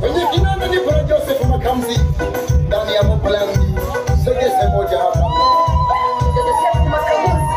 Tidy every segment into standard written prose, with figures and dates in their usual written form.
Kwenye kinanda ni Bwana Joseph Makamzi ndani ya Moblandi. Sogeze moja hapa. Joseph Makamzi.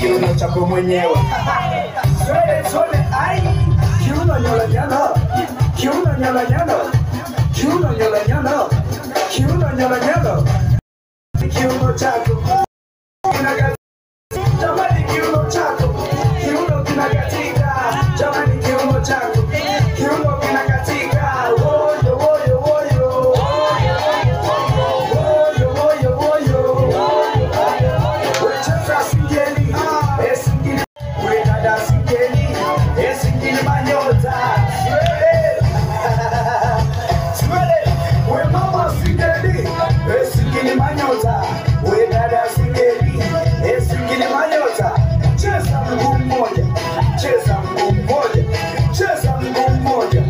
Kiuno chako mwenyewe. Swele swele ai. Kiuno nyola nyola. Kiuno nyola nyola. Kiuno nyola nyola. Kiuno nyola nyola. Kiuno chako kinakatika. Jamani kiuno chako. Kiuno kinakatika. Jamani kiuno chako. Kiuno kinakatika. Woyo woyo woyo. Woyo woyo woyo. Wecheza singeli. Esingili. Wedada singeli. Esingili manyota. Swele. We mama singeli. Esingili manyota. Wedada singeli. Esingili manyota. Cheza mguu mmoja. Cheza mguu mmoja. Cheza mguu mmoja.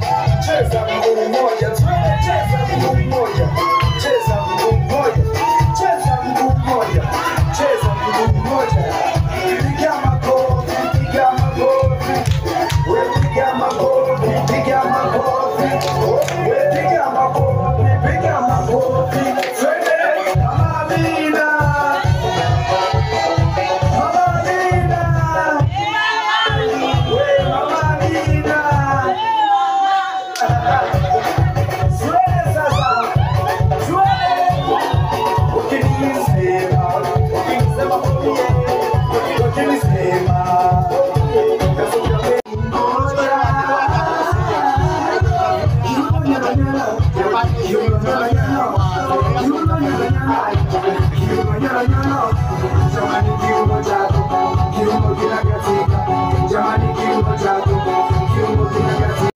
Cheza mguu mmoja. Twende cheza mguu mmoja. Cheza mguu mmoja. Cheza mguu mmoja. Cheza mguu mmoja. Piga makofi, piga makofi. We piga makofi, piga makofi. We piga makofi, piga makofi. Twende Mama Amina. Mama Amina. We Mama Amina. Twende sasa. Twende. Ukinisema, ukinisema ukinisema. Jamani kiuno chako, kiuno kinakatika. Jamani kiuno chako, kiuno kinakatika.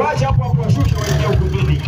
Wacha hapo hapo washushe waingie ukumbini.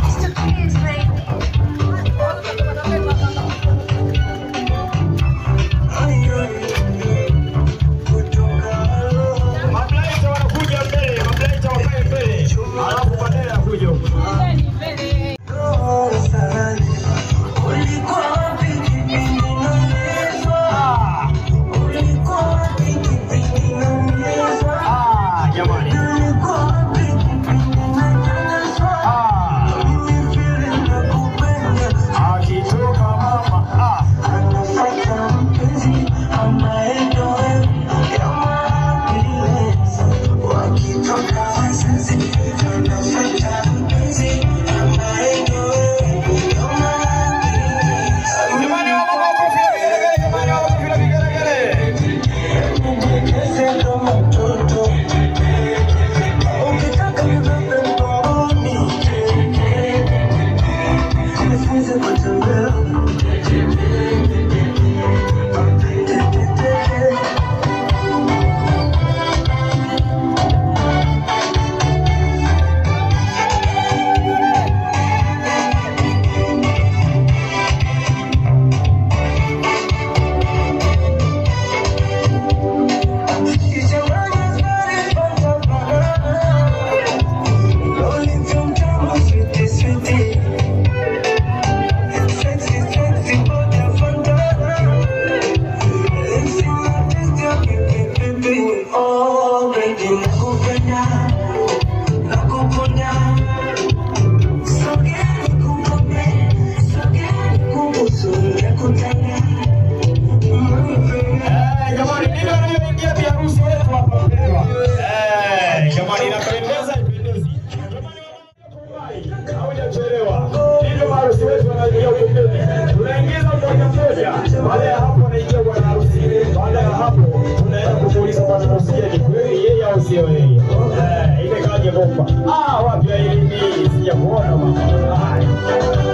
mchumba. Wapi Irene, sijakuona mama.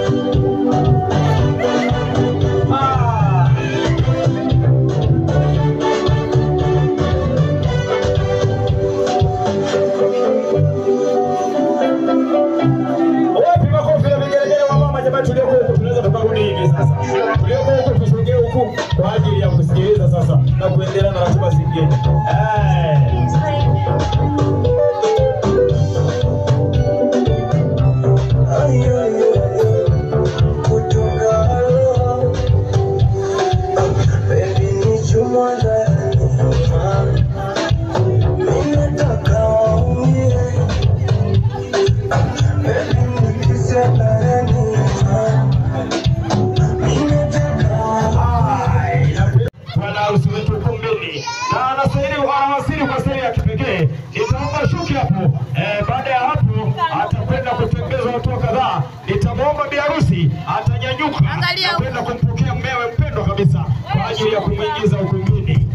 Wapi makofi ya vigelegele wa mama jamani, tulioko huku tunaweza tukarudi hivi sasa. Tulioko huku tusogee huku kwa ajili ya kusikiliza sasa na kuendelea na ratiba zingine. Baada ya hapo atakwenda kutembezwa watu kadhaa. Nitamwomba bi harusi atanyanyuka na kwenda kumpokea mmewe mpendwa kabisa kwa ajili ya kumuingiza ukumbini.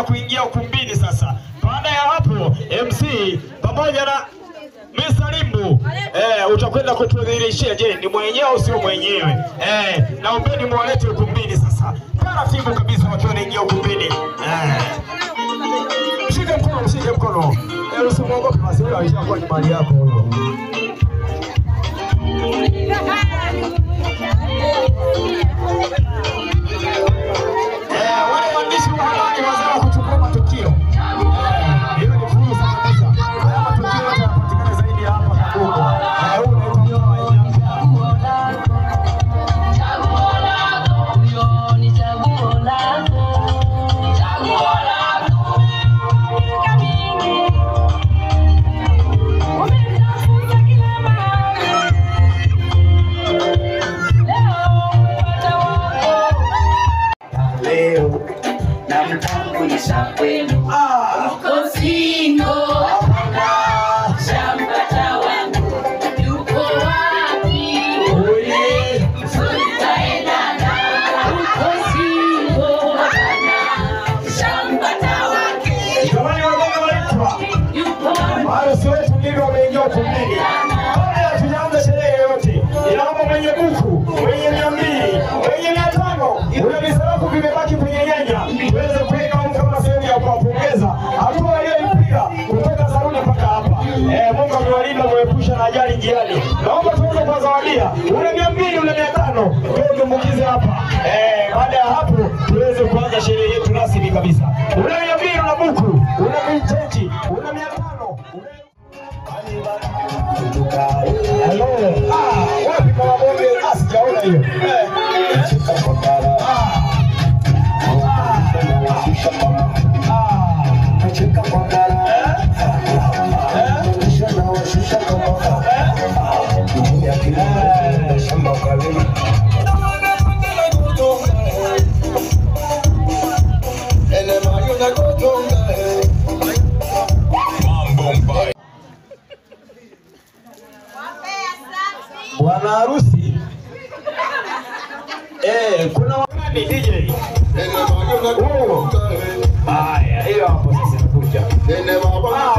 Kuingia ukumbini sasa. Baada ya hapo MC pamoja na Mr. Limbu utakwenda kutudhihirishia, je, ni mwenyewe au sio mwenyewe? Naombeni muwalete ukumbini sasa. Taratibu kabisa wakiwa wanaingia ukumbini. Mshike mkono, mshike mkono. Usimwogope basi, wewe alishakuwa ni mali yako huyo. Wale waandishi wa habari wazao kuchukua matukio. Hiyo ni fursa kabisa. Haya matukio yote yanapatikana zaidi ya hapa Kagongo. Huu unaitwa Chaguo lako, huyo ni chaguo lako. Chaguo lako. Kamili. Umetafuta kila mahali. Leo umepata wako. Leo namtambulisha kwenu. Uko single, shampata wangu yuko wapi? Tutaendana. Uko single, shampata wake Jamani, wageni wanaitwa yuko Maharusi wetu ndivyo wameingia ukumbini. Kabla hatujaanza sherehe yoyote, inaomba mwenye buku, mwenye 200, mwenye 500, una visarafu vimebaki kwenye nyanya, tuweze kuweka huko kama sehemu ya kuwapongeza hatua walioipiga kutoka saluni mpaka hapa. Mungu amewalinda, amewaepusha na ajali njiani. Naomba tuweze kuwazawadia una 200, una 500, wewe tumbukize hapa. Baada ya hapo tuweze kuanza sherehe yetu rasmi kabisa. Una 200, una buku, una hiyo. Bwana harusi kuna wakati DJ. Haya, hiyo hapo sasa inakuja.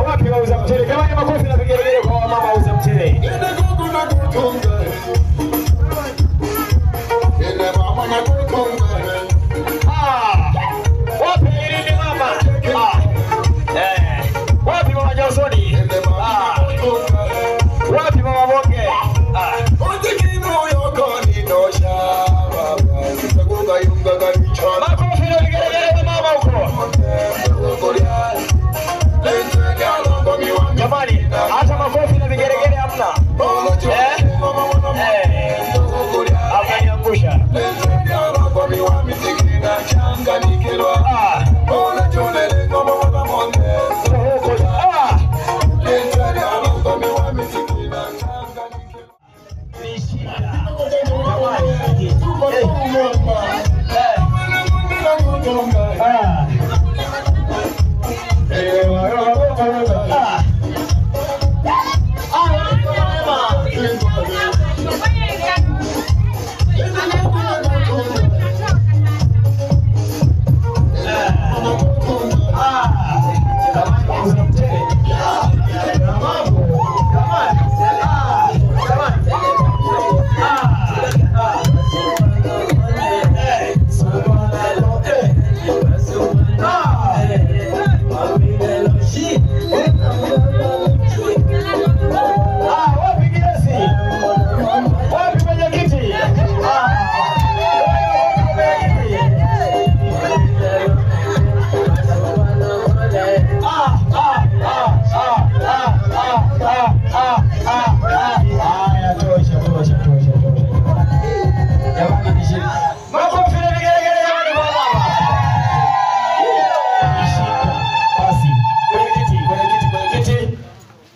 Wapi wauza mchele? Kama ni makofi na vigelegele kwa mama wauza mchele. Wapi Irene mama? Wapi mama Johnsoni? Wapi mama Bonge? Makofi na vigelegele kwa mama huko. Jamani, hata makofi na vigelegele hamna. Akaniangusha.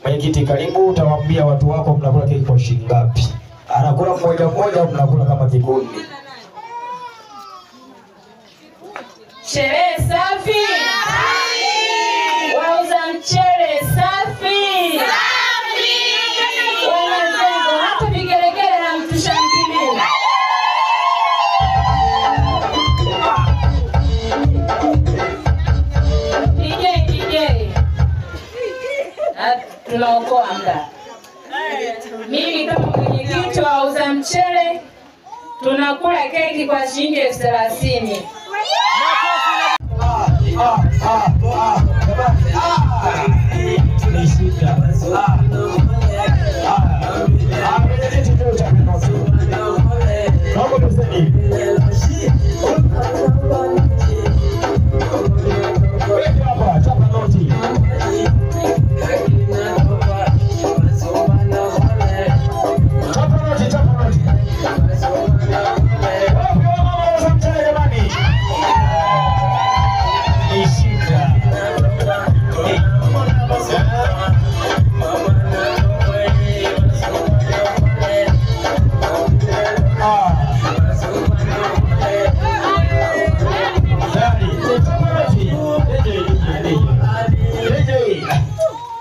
Mwenyekiti, karibu, utawaambia watu wako mnakula keki kwa shilingi ngapi? Anakula mmoja mmoja au mnakula kama kikundi? Sherehe safi. Wauza mchele safi. Wanazengo hata vigelegele hamtushangilie. DJ DJ. Tunaokoa muda. Mimi kama mwenyekiti wa wauza mchele tunakula keki kwa shilingi 30,000.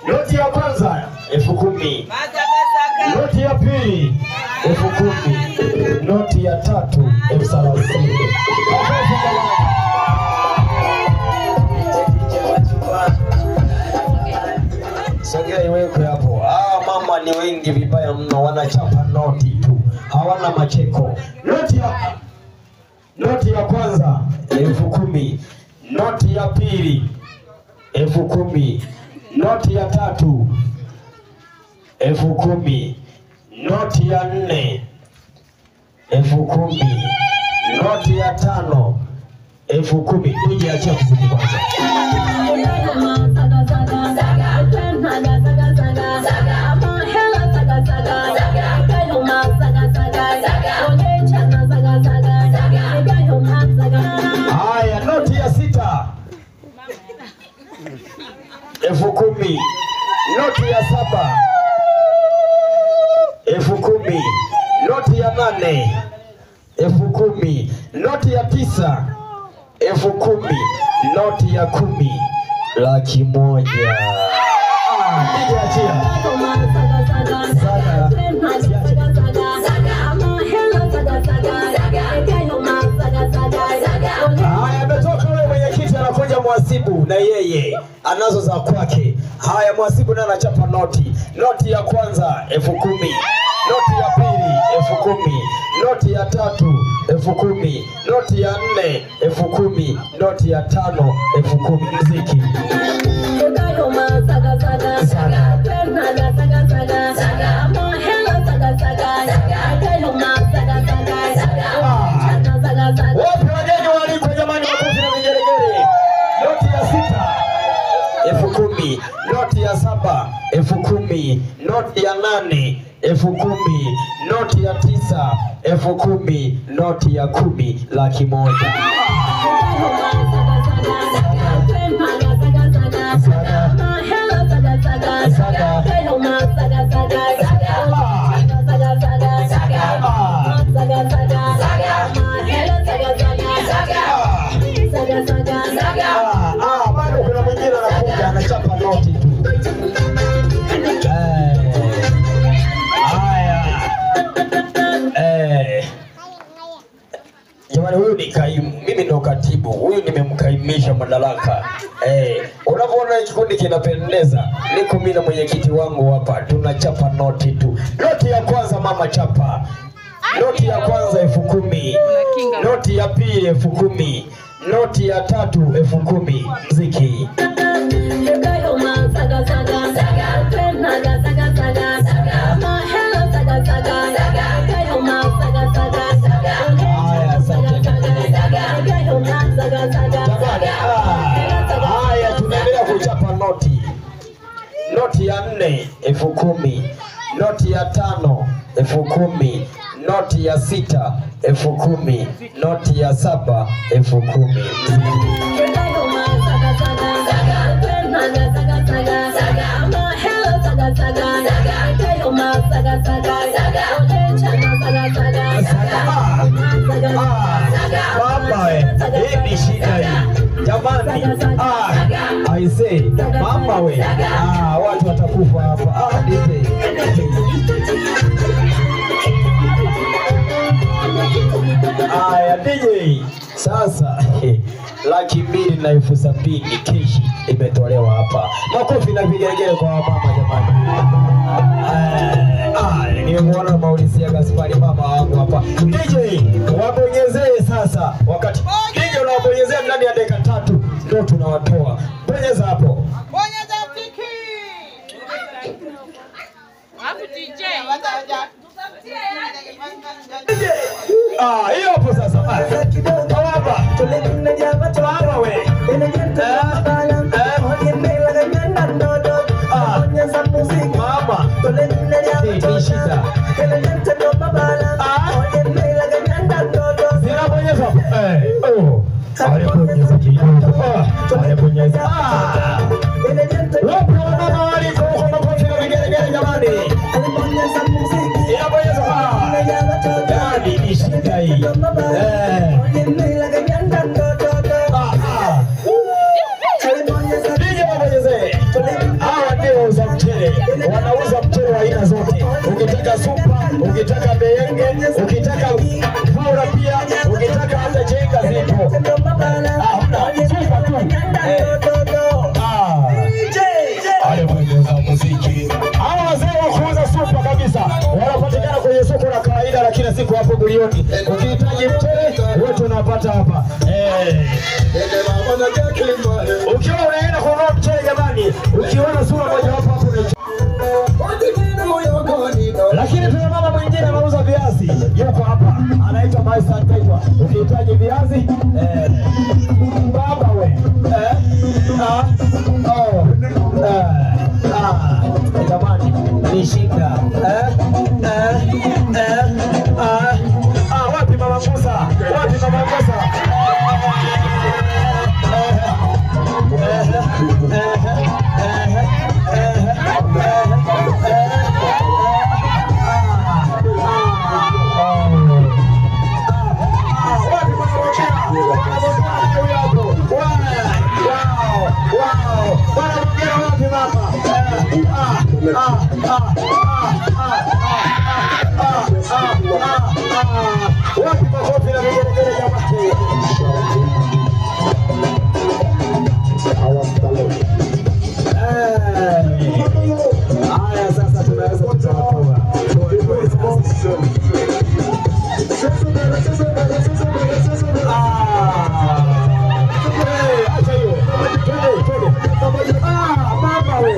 Noti ya kwanza 10,000. Noti ya pili 10,000. Noti ya tatu 30,000. Sogea iwekwe hapo. Mama ni wengi vibaya mno, wanachapa noti tu, hawana macheko. Noti ya kwanza 10,000. Noti ya pili 10,000. Noti ya tatu 10,000. Noti ya nne 10,000. Noti ya tano 10,000. Nije achia muziki kwanza. 10,000, noti ya 7 10,000, noti ya 8 10,000, noti ya 9 10,000, noti ya 10 100,000. Ah, achia. Haya, ametoka yule mwenyekiti, anakuja mwasibu na yeye anazo za kwake. Haya, mwasibu naye anachapa noti. Noti ya kwanza 10,000, noti ya pili 10,000, noti ya tatu 10,000, noti ya 4 10,000, noti ya 5 10,000. Muziki. Wapi wageni waalikwa jamani, makofi na vigelegele. Noti ya 6 10,000, noti ya 7 10,000, noti ya 8 10,000, noti ya 9 10,000, noti ya 10 100,000. Bado kuna mwingine anakuja anachapa noti tu. Haya. Jamani, huyu ni kaimu, mimi ndo katibu. Huyu nimemkaimisha madaraka. Unapoona kikundi kinapendeza, niko mimi na mwenyekiti wangu hapa, tunachapa noti tu. Noti ya kwanza mama chapa. Noti ya kwanza 10,000, noti ya pili 10,000, noti ya tatu 10,000. Muziki. Haya, asante. Haya, tunaendelea kuchapa noti. Noti ya 4 10,000, noti ya 5 10,000, noti ya 6 10,000, noti ya 7 10,000. Mama we, hii ni shida hii jamani. I say mama we, watu watakufa hapa. DJ. Aya DJ, sasa 270,000 keshi imetolewa hapa. Makofi na vigelegele kwa mama jamani. Nimemuona Maulisia Gaspari mama wangu hapa. DJ, wabonyezee sasa. Wakati DJ unawabonyezea ndani ya dakika 3 ndio tunawatoa. Bonyeza hapo. Bonyeza tiki. Hapo DJ. Hiyo hapo sasa. Baba. Baba we. Mama. Ni shida. Zinabonyezwa. Oh. Alibonyeza kidogo. Alibonyeza. Wapi wamama waliko huko, makofi na vigelegele jamani. Inabonyezwa. Jamani, ni shida hii. DJ wabonyezee. Hawa ndio wauza mchele. Wanauza mchele wa aina zote. Ukitaka supa, ukitaka beenge, ukitaka vura pia, ukitaka hata chenga zipo. Hamna, supa tu. Alibonyeza muziki. Hawa wazee wa kuuza supa kabisa wanapatikana kwenye soko la kawaida la kila siku hapo Gulioni. Ukihitaji mchele wote unapata hapa. Ukiwa unaenda kununua mchele jamani, ukiona sura moja wapo hapo unaichukua. Lakini tuna mama mwingine anauza viazi, yuko hapa, anaitwa Maisa Taitwa. Ukihitaji viazi, baba we. Jamani, ni shida. Wapi mama Musa? Wapi mama Musa? ah, ah, ah, ah, ah. Wapi makofi na vigelegele jamani? Haya, sasa tunaweza tutawatoa. Acha hiyo. Twende, twende. Ah, mama we.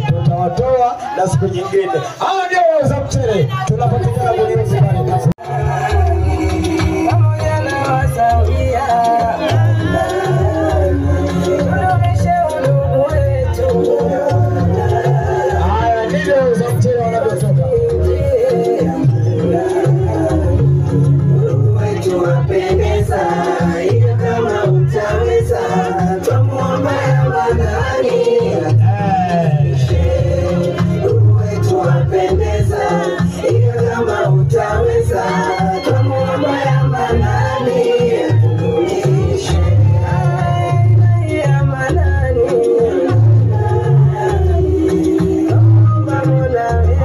Tutawatoa na siku nyingine. Hawa ndio wauza mchele tunapatikana Buliuzi pale. Haya ndio wauza mchele wanavyotoka. Wapendeza ila kama utaweza twamuomba Ramadhani.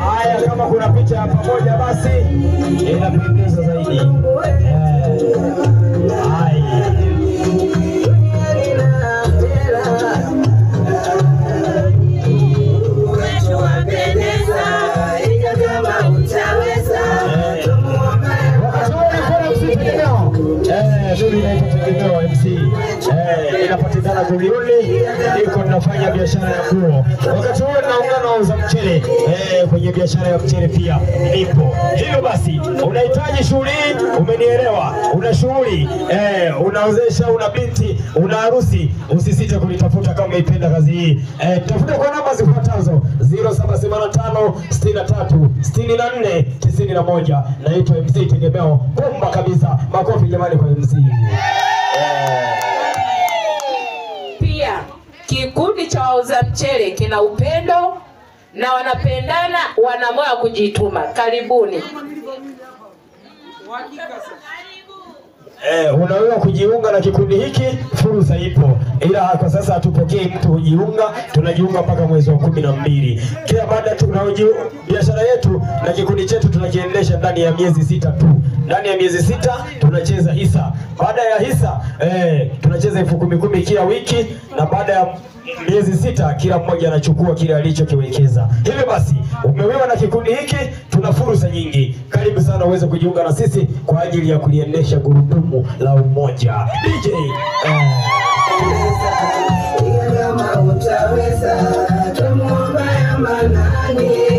Haya, kama kuna picha ya pamoja basi inapendeza zaidi. Haya. Inapatikana Buliuli, iko tunafanya biashara ya nguo. Wakati huo naungana wauza mchele kwenye biashara ya mchele pia nipo. Hivyo basi unahitaji shughuli, umenielewa? Una shughuli unaozesha, una binti, una harusi, usisite kunitafuta kama umeipenda kazi hii. Tafuta kwa namba zifuatazo 0785 63 64 91. Naitwa MC Tegemeo, bomba kabisa. Makofi jamani kwa MC. Pia kikundi cha wauza mchele kina upendo na wanapendana, wana moyo wa kujituma. Karibuni. Unaweza kujiunga na kikundi hiki, fursa ipo, ila kwa sasa hatupokei mtu kujiunga, tunajiunga mpaka mwezi wa 12. Kila baada tunaojiunga biashara yetu na kikundi chetu tunakiendesha ndani ya miezi 6 tu. Ndani ya miezi 6 tunacheza hisa. Baada ya hisa tunacheza 10,000 kila wiki, na baada ya miezi 6 kila mmoja anachukua kile alichokiwekeza. Hivyo basi umewewa na kikundi hiki, tuna fursa nyingi. Karibu sana uweze kujiunga na sisi kwa ajili ya kuliendesha gurudumu la umoja. DJ Kama utaweza tumuomba Manani.